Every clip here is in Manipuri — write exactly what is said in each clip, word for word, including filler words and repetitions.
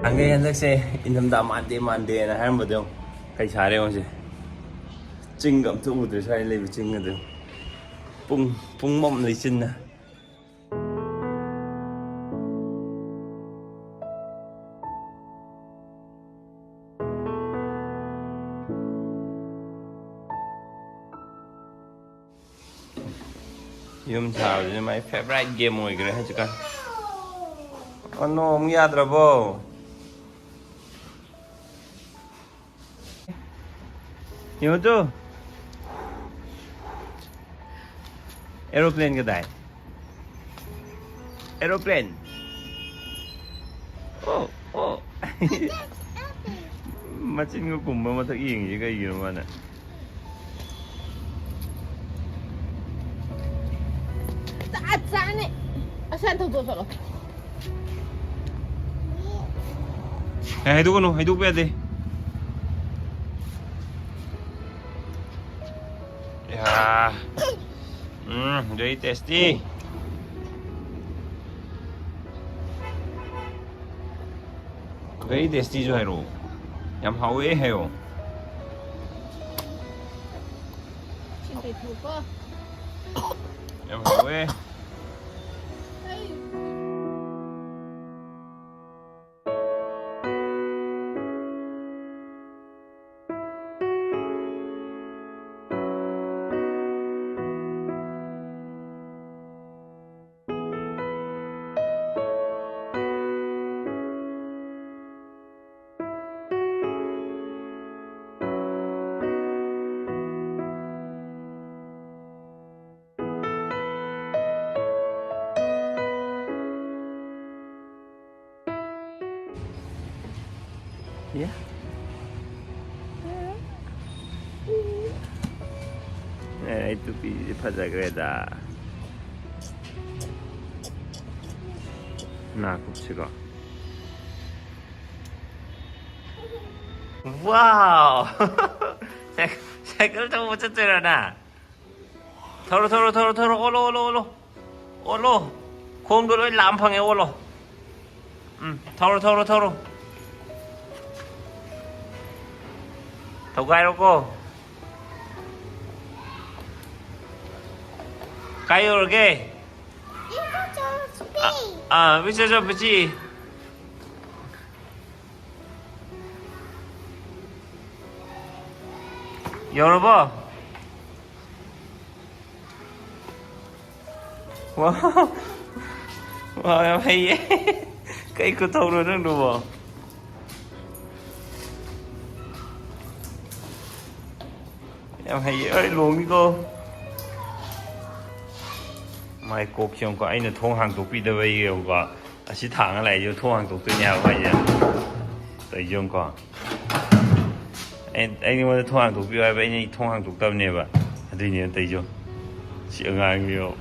ꯑꯉꯩ ꯍꯟꯗꯛꯁꯦ ꯏꯪꯊꯝꯊꯥ ꯃꯥꯟꯗꯦ ꯃꯥꯟꯗꯦꯅ ꯍꯥꯏꯔꯝꯕꯗꯣ ꯌꯦꯡꯉꯣ꯫ ꯀꯩ ꯁꯥꯔꯦ ꯌꯦꯡꯉꯣꯁꯦ꯫ ꯆꯤꯡꯒ ꯑꯝꯇ ꯎꯗ꯭ꯔꯦ ꯁ꯭ꯋꯥꯏꯗ ꯂꯩꯕ ꯆꯤꯡ ꯑꯗꯨ꯫ ꯄꯨꯡ ꯄꯨꯡꯃꯝ ꯂꯩꯆꯤꯟꯅ꯫ ꯌꯨꯝ ꯁꯥꯕꯁꯤꯅ ꯃꯥꯏ favourite game ꯑꯣꯏꯈ꯭ꯔꯦ ꯍꯧꯖꯤꯛꯀꯥꯟ꯫ ꯑꯣ no, ꯑꯃꯨꯛ ꯌꯥꯗ꯭ꯔꯕꯣ? ꯌꯦꯡꯉꯨ ꯇꯨ꯫ Aeroplane ꯀꯗꯥꯏ? Aeroplane. ꯑꯣ, ꯑꯣ꯫ ꯃꯆꯤꯟꯒ ꯀꯨꯝꯕ ꯃꯊꯛ ꯌꯦꯡꯉꯤꯁꯦ ꯀꯩꯒꯤꯅꯣ ꯃꯥꯅ? ꯆꯥ-, ꯆꯥꯅꯤ꯫ ꯑꯁꯥꯏ ꯊꯧꯗꯣꯛ ꯆꯠꯂꯣ꯫ ꯑꯦ, ꯍꯩꯗꯣꯛꯀꯅꯨ, ꯍꯩꯗꯣꯛꯄ ꯌꯥꯗꯦ꯫ ꯌꯥ꯫ ꯎꯝ, very tasty꯫ Very tastyꯁꯨ ꯍꯥꯏꯔꯛꯑꯣ꯫ ꯌꯥꯝ ꯍꯥꯎꯋꯦ ꯍꯥꯏꯌꯣ꯫ ꯏꯁꯤꯡ ꯀꯩꯊꯨꯀꯣ꯫ ꯌꯥꯝ ꯍꯥꯎꯋꯦ꯫ ꯑꯩ ꯌꯦ꯫ ꯑꯦ, ꯑꯩ ꯇꯨꯄꯤꯁꯤꯗꯤ ꯐꯖꯈ꯭ꯔꯦꯗ꯫ ꯅꯥꯀꯨꯞꯁꯤꯀꯣ꯫ ꯋꯥꯎ! ꯁꯥꯏ-, ꯁꯥꯏꯀꯜ ꯊꯧꯕ ꯆꯠꯇꯣꯏꯔꯣ ꯅꯪ? ꯊꯧꯔꯣ, ꯊꯧꯔꯣ, ꯊꯧꯔꯣ, ꯊꯧꯔꯣ, ꯑꯣꯜꯂꯣ, ꯑꯣꯜꯂꯣ, ꯑꯣꯜꯂꯣ, ꯑꯣꯜꯂꯣ꯫ ꯈꯣꯡꯗꯣ ꯂꯣꯏ ꯂꯥꯝ ꯐꯪꯉꯦ, ꯑꯣꯜꯂꯣ꯫ ꯎꯝ, ꯊꯧꯔꯣ, ꯊꯧꯔꯣ, ꯊꯧꯔꯣ꯫ ꯊꯧꯒꯥꯏꯔꯣꯀꯣ꯫ ꯀꯥꯏ ꯌꯧꯔꯒꯦ? ꯑꯥ, ꯃꯤꯁꯇꯔ ꯆꯝꯄꯨꯆꯤ꯫ ꯌꯧꯔꯕꯣ? ꯋꯥ, ꯋꯥ, ꯌꯥꯝ ꯍꯩꯌꯦ꯫ ꯀꯩ ꯈꯨꯊꯧꯅꯣ ꯅꯪꯗꯨꯕꯣ? ꯌꯥꯝ ꯍꯩꯌꯦ꯫ ꯑꯩ ꯂꯣꯡꯉꯤꯀꯣ꯫ ꯃꯥꯏ ꯀꯣꯛꯁꯦ ꯌꯦꯡꯉꯨꯀꯣ꯫ ꯑꯩꯅ ꯊꯣꯡ ꯍꯥꯡꯗꯣꯛꯄꯤꯗꯕꯩ ꯌꯦꯡꯉꯨꯀꯣ꯫ ꯑꯁꯤ ꯊꯥꯡꯉ ꯂꯥꯛꯏꯁꯦ ꯊꯣꯡ ꯍꯥꯡꯗꯣꯛꯇꯣꯏꯅꯦ ꯍꯥꯏꯕ ꯑꯩꯁꯦ꯫ ꯇꯧꯔꯤꯁꯦ ꯌꯦꯡꯉꯨꯀꯣ꯫ ꯑꯩ, ꯑꯩꯉꯣꯟꯗ ꯊꯣꯡ ꯍꯥꯡꯗꯣꯛꯄꯤꯌꯨ ꯍꯥꯏꯕ, ꯑꯩꯅ ꯊꯣꯡ ꯍꯥꯡꯗꯣꯛꯇꯕꯅꯦꯕ꯫ ꯑꯗꯨꯏꯅꯦ ꯇꯧꯔꯤꯁꯦ꯫ ꯁꯤ ꯑꯉꯥꯡꯁꯤꯕꯣ꯫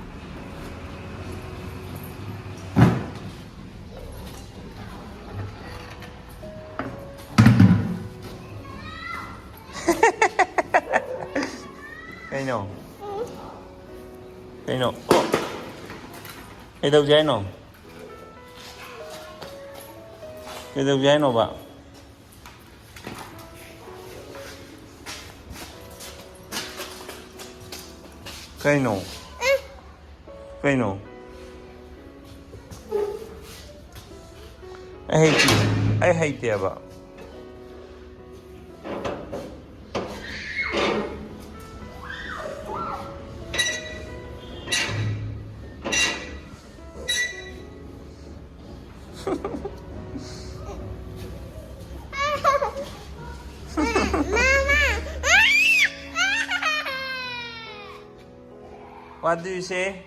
ꯀꯩꯅꯣ? ꯀꯩꯅꯣ? ꯑꯣ! ꯀꯩꯗꯧꯁꯦ ꯍꯥꯏꯅꯣ? ꯀꯩꯗꯧꯁꯦ ꯍꯥꯏꯅꯣꯕ? ꯀꯩꯅꯣ? ꯀꯩꯅꯣ? ꯑꯩ ꯍꯩꯇꯦ꯫ ꯑꯩ ꯍꯩꯇꯦꯕ꯫ What do you say?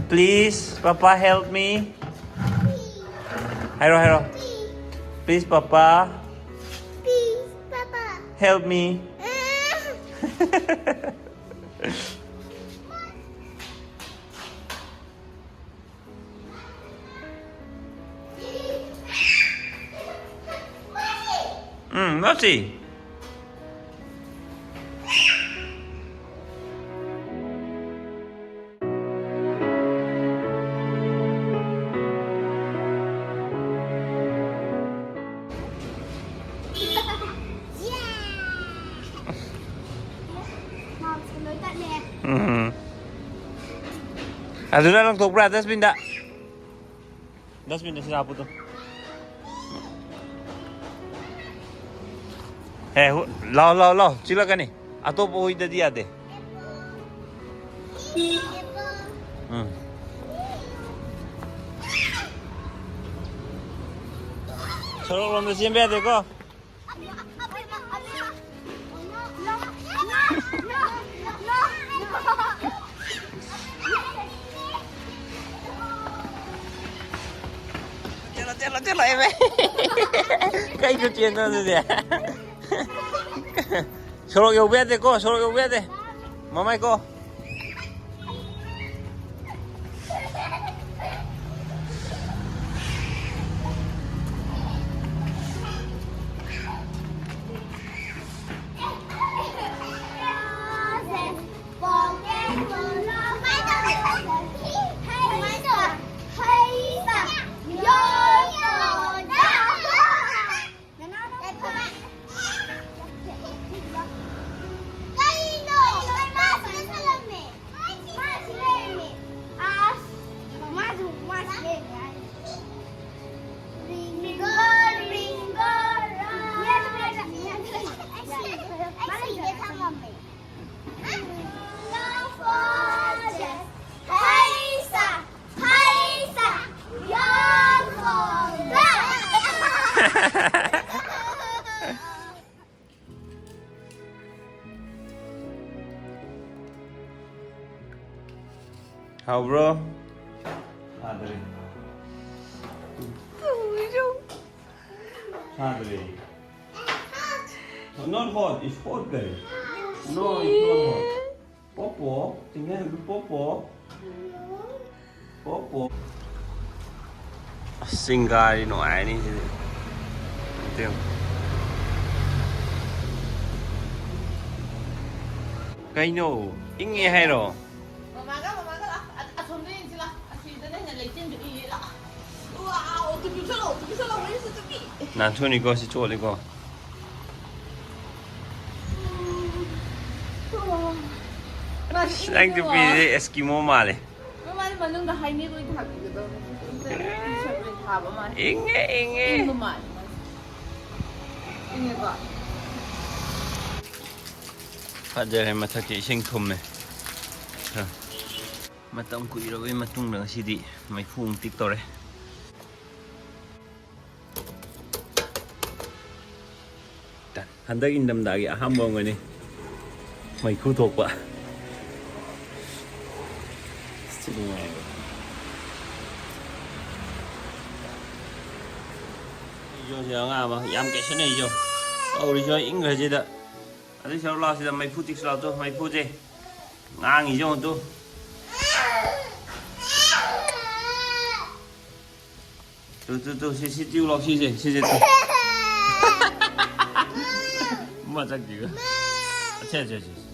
Please, Papa, help me. ꯍꯥꯏꯔꯣ, ꯍꯥꯏꯔꯣ. Please, Papa. Please, Papa. Help me. ꯎꯝ, ꯅꯣꯠꯁꯤ. ꯎꯝ. ꯑꯗꯨꯅ ꯂꯪꯊꯣꯛꯄ꯭ꯔꯥ ꯗꯁꯕꯤꯟꯗ? ꯗꯁꯕꯤꯟꯗ ꯁꯤꯗ ꯍꯥꯞꯄꯨ ꯇꯨ. ꯍꯦ, ꯍꯨ-, ꯂꯥꯎ, ꯂꯥꯎ, ꯂꯥꯎ. ꯆꯤꯛꯂꯛꯀꯅꯤ. ꯑꯇꯣꯞꯄ ꯍꯨꯏꯗꯗꯤ ꯌꯥꯗꯦ. ꯎꯝ. ꯁꯣꯔꯣꯛꯂꯣꯝꯗ ꯆꯦꯟꯕ ꯌꯥꯗꯦꯀꯣ. ꯆꯦꯜꯂꯣ, ꯆꯦꯜꯂꯣ, ꯆꯦꯜꯂꯣ, ꯑꯦ ꯚꯥꯏ. ꯀꯩꯁꯨ ꯆꯦꯟꯗꯣ ꯑꯗꯨꯗꯤ. ꯁꯣꯔꯣꯛ ꯌꯧꯕ ꯌꯥꯗꯦꯀꯣ, ꯁꯣꯔꯣꯛ ꯌꯧꯕ ꯌꯥꯗꯦ. ꯃꯃꯥꯏ ꯀꯣ. ꯍꯥꯎꯕ꯭ꯔꯣ? ꯐꯥꯗ꯭ꯔꯤ. ꯁꯥꯗ꯭ꯔꯦ꯫ Not hot, it's hot, guys. No, it's not hot. ꯄꯣꯄꯣ, ꯆꯤꯡꯍꯦꯟꯕꯤ ꯄꯣꯄꯣ꯫ ꯄꯣꯄꯣ꯫ ꯑꯁ, ꯆꯤꯡ ꯀꯥꯔꯤ ꯅꯨꯡꯉꯥꯏꯅꯤ ꯁꯤꯗꯤ꯫ ꯌꯦꯡꯉꯨ꯫ ꯀꯩꯅꯣ? ꯏꯪꯉꯦ ꯍꯥꯏꯔꯣ? ꯃꯃꯥꯒ, ꯃꯃꯥꯒ ꯂꯥꯛ꯫ ꯑ-, ꯑꯁꯣꯝꯗ ꯌꯦꯡꯁꯤ ꯂꯥꯛ꯫ ꯑꯁꯤꯗꯅ ꯍꯦꯟꯅ ꯂꯩꯆꯤꯟꯗꯨ ꯏꯌꯦ ꯂꯥꯛ꯫ Wow, ꯇꯨꯄꯤ ꯎꯞꯁꯜꯂꯣ, ꯇꯨꯄꯤ ꯎꯞꯁꯜꯂꯣ, where is the ꯇꯨꯄꯤ? ꯅꯥꯟꯊꯨꯅꯤꯀꯣ, ꯁꯤ ꯆꯣꯠꯂꯤꯀꯣ꯫ Wow. ꯀꯅꯥꯁꯨ ꯑꯁ, ꯅꯪ ꯏꯪꯗꯦ, ꯇꯨꯄꯤꯁꯦ wow. ꯑꯦꯁꯀꯤꯃꯣ ꯃꯥꯜꯂꯦ꯫ ꯃꯃꯥꯏ ꯃꯅꯨꯡꯗ ꯍꯥꯏꯅꯦꯛ ꯑꯣꯏꯅ ꯊꯥꯕꯤꯒꯗꯧꯅꯤ꯫ T-shirt ꯑꯣꯏꯅ ꯊꯥꯕ ꯃꯥꯜꯂꯦ꯫ ꯏꯪꯉꯦ, ꯏꯪꯉꯦ꯫ ꯏꯪꯕ ꯃꯥꯜꯂꯦ ꯃꯥꯁꯦ꯫ ꯏꯪꯉꯦꯀꯣ? ꯐꯖꯔꯦ, ꯃꯊꯛꯁꯦ ꯏꯁꯤꯡ ꯊꯨꯝꯃꯦ꯫ ꯍ꯫ ꯃꯇꯝ ꯀꯨꯏꯔꯕꯩ ꯃꯇꯨꯡꯗ ꯉꯁꯤꯗꯤ ꯃꯩꯐꯨ ꯑꯃꯨꯛ ꯇꯤꯛ ꯇꯧꯔꯦ꯫ ꯍꯟꯗꯛ ꯏꯪꯊꯝꯊꯥꯒꯤ ꯑꯍꯥꯟꯕ ꯑꯣꯏꯔꯝꯒꯅꯤ ꯃꯩꯈꯨ ꯊꯣꯛꯄ꯫ ꯁꯤ ꯅꯨꯡꯉꯥꯏꯕ꯫ ꯏꯖꯣꯁꯦ ꯑꯉꯥꯡ ꯑꯃ ꯌꯥꯝ ꯀꯦꯁꯟꯅꯩ ꯏꯖꯣ꯫ ꯇꯧꯔꯤꯁꯦ ꯏꯪꯈ꯭ꯔꯁꯤꯗ꯫ ꯑꯗꯨꯏ ꯁꯔꯨꯛ ꯂꯥꯛꯑꯣ ꯁꯤꯗ ꯃꯩꯐꯨ ꯇꯤꯛꯁꯤ ꯂꯥꯛꯑꯣ ꯇꯨ, ꯃꯩꯐꯨꯁꯦ꯫ ꯉꯥꯡꯉꯤꯁꯦ ꯌꯦꯡꯉꯣ ꯇꯨ꯫ ꯇꯨ, ꯇꯨ, ꯇꯨ, ꯁꯤ, ꯁꯤ ꯇꯤꯌꯨ ꯂꯥꯎ, ꯁꯤꯁꯦ, ꯁꯤꯁꯦ ꯇꯨ꯫ ꯃꯁꯛꯁꯤꯒ꯫ ꯑꯁꯦ, ꯑꯁꯦ, ꯑꯁꯦ, ꯑꯁꯦ꯫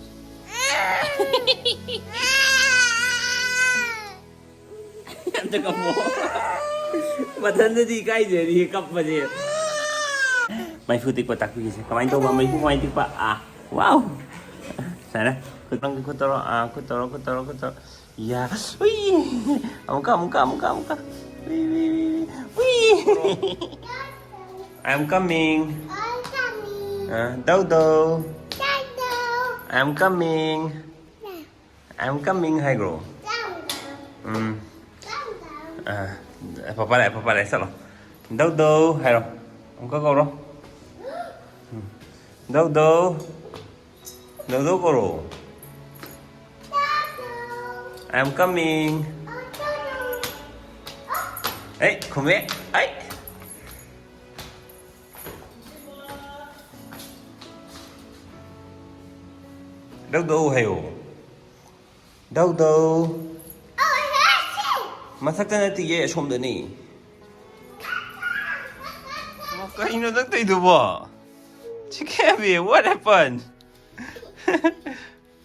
ꯑꯝꯇ ꯀꯞꯄꯣ꯫ ꯃꯊꯟꯗꯗꯤ ꯏꯀꯥꯏꯖꯔꯤ ꯀꯞꯄꯁꯦ꯫ ꯃꯩꯐꯨ ꯇꯤꯛꯄ ꯇꯥꯛꯄꯤꯒꯦꯁꯦ꯫ ꯀꯃꯥꯏꯅ ꯇꯧꯕ? ꯃꯩꯐꯨ ꯀꯃꯥꯏꯅ ꯇꯤꯛꯄ? ꯑꯥ, wow! ꯁꯨꯃꯥꯏꯅ꯫ ꯈꯨꯠ, ꯅꯪꯒꯤ ꯈꯨꯠ ꯇꯧꯔꯣ꯫ ꯑꯥ, ꯈꯨꯠ ꯇꯧꯔꯣ, ꯈꯨꯠ ꯇꯧꯔꯣ, ꯈꯨꯠ ꯇꯧꯔꯣ꯫ ꯌꯥ꯫ ꯎꯏ! ꯑꯃꯨꯛꯀ, ꯑꯃꯨꯛꯀ, ꯑꯃꯨꯛꯀ, ꯑꯃꯨꯛꯀ꯫ ꯎꯏ, ꯎꯏ, ꯎꯏ, ꯎꯏ꯫ ꯎꯏ! I am coming. ꯑ, ꯗꯧ ꯗꯧ꯫ I am coming. I am coming ꯍꯥꯏꯈ꯭ꯔꯣ꯫ ꯎꯝ꯫ ꯑ, ꯄꯄꯥ ꯂꯥꯛꯑꯦ, ꯄꯄꯥ ꯂꯥꯛꯑꯦ, ꯆꯠꯂꯣ꯫ ꯗꯧ ꯗꯧ ꯍꯥꯏꯔꯣ꯫ ꯑꯃꯨꯛꯀ ꯀꯧꯔꯣ꯫ ꯎꯝ꯫ ꯗꯧ ꯗꯧ꯫ ꯗꯧ ꯗꯧ ꯀꯧꯔꯣ꯫ I am coming. ꯑꯦ, ꯈꯨꯝꯃꯦ꯫ ꯑꯩ꯫ ꯙꯧꯙꯧ ꯍꯥꯏꯌꯣ꯫ ꯙꯧꯙꯧ꯫ ꯃꯊꯛꯇ ꯅꯠꯇꯤꯌꯦ, ꯑꯁꯣꯝꯗꯅꯤ꯫ ꯀꯩꯅꯣ ꯅꯪ ꯇꯧꯏꯗꯨꯕꯣ? ꯆꯤꯡꯈꯩꯍꯥꯕꯤ, what happened?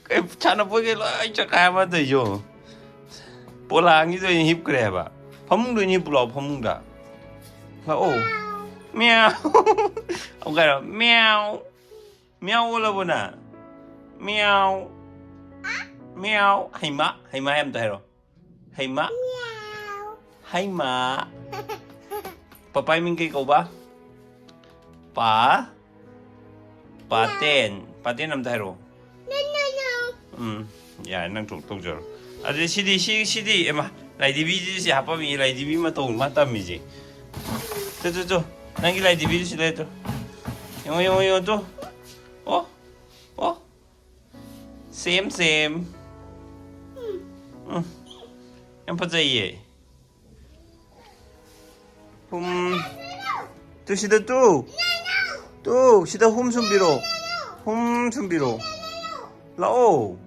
ꯀꯩ ꯁꯥꯟꯅꯄꯣꯠꯀꯩ ꯂꯣꯏ ꯆꯠꯈꯥꯏ ꯑꯃ ꯇꯧꯏꯁꯤꯕꯣ? ꯄꯣꯂꯥꯡꯁꯤꯗ ꯑꯣꯏꯅ ꯍꯤꯞꯈ꯭ꯔꯦ ꯍꯥꯏꯕ꯫ ꯐꯃꯨꯡꯗ ꯑꯣꯏꯅ ꯍꯤꯞꯄꯨ ꯂꯥꯛꯑꯣ, ꯐꯃꯨꯡꯗ꯫ ꯂꯥꯛꯑꯣ꯫ ꯃꯤꯌꯥꯎ꯫ ꯑꯃꯨꯛꯀ ꯍꯥꯏꯔꯣ, ꯃꯤꯌꯥꯎ꯫ ꯃꯤꯌꯥꯎ ꯑꯣꯜꯂꯕꯣ ꯅꯪ? ꯃꯤꯌꯥꯎ꯫ ꯃꯤꯌꯥꯎ꯫ ꯍꯩꯃꯥ, ꯍꯩꯃꯥ ꯑꯝꯇ ꯍꯥꯏꯔꯣ꯫ ꯍꯩꯃꯥ꯫ ꯍꯩꯃꯥ꯫ ꯄꯄꯥꯏ ꯃꯤꯡ ꯀꯩ ꯀꯧꯕ? ꯄꯥ꯫ ꯄꯥꯇꯦꯟ꯫ ꯄꯥꯇꯦꯟ ꯑꯝꯇ ꯍꯥꯏꯔꯛꯑꯣ꯫ ꯎꯝ, ꯌꯥꯔꯦ, ꯅꯪ ꯊꯣꯛ ꯇꯧꯖꯔꯣ꯫ ꯑꯗꯨꯗꯤ ꯁꯤꯗꯤ, ꯁꯤ, ꯁꯤꯗꯤ, ꯑꯦꯃꯥ, ꯂꯥꯏꯙꯤꯕꯤꯁꯤ ꯁꯤ ꯍꯥꯞꯄꯝꯃꯤ, ꯂꯥꯏꯙꯤꯕꯤ ꯃꯇꯧ ꯃꯥ ꯇꯝꯃꯤꯁꯦ꯫ ꯇꯨ, ꯇꯨ, ꯇꯨ, ꯅꯪꯒꯤ ꯂꯥꯏꯙꯤꯕꯤꯗꯨ ꯁꯤ ꯂꯩ ꯇꯨ꯫ ꯌꯦꯡꯉꯣ, ꯌꯦꯡꯉꯣ, ꯌꯦꯡꯉꯣ ꯇꯨ꯫ ꯑꯣ, ꯑꯣ꯫ Same, same. ꯎꯝ, ꯌꯥꯝ ꯐꯖꯩꯌꯦ꯫ ꯍꯨꯝ꯫ ꯇꯨ ꯁꯤꯗ ꯇꯨ꯫ ꯇꯨ ꯁꯤꯗ ꯍꯨꯝ ꯁꯨꯝꯕꯤꯔꯣ꯫ ꯍꯨꯝ ꯁꯨꯝꯕꯤꯔꯣ꯫ ꯂꯥꯛꯑꯣ꯫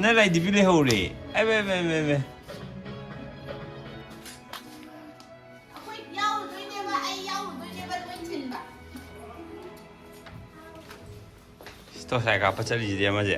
ꯅꯪ ꯂꯥꯏ ꯗꯤꯄꯤ ꯂꯩꯍꯧꯔꯦ꯫ ꯑꯩ ꯕꯦ, ꯕꯦ, ꯕꯦ, ꯕꯦ꯫ ꯑꯩꯈꯣꯏ ꯌꯥꯎꯔꯨꯗꯣꯏꯅꯦꯕ, ꯑꯩ ꯌꯥꯎꯔꯨꯗꯣꯏꯅꯦꯕ ꯂꯣꯏ ꯊꯤꯟꯕ꯫ ꯇꯣꯁꯥꯏ ꯀꯥꯞꯄ ꯆꯠꯂꯤꯁꯤꯗꯤ ꯑꯃꯁꯦ꯫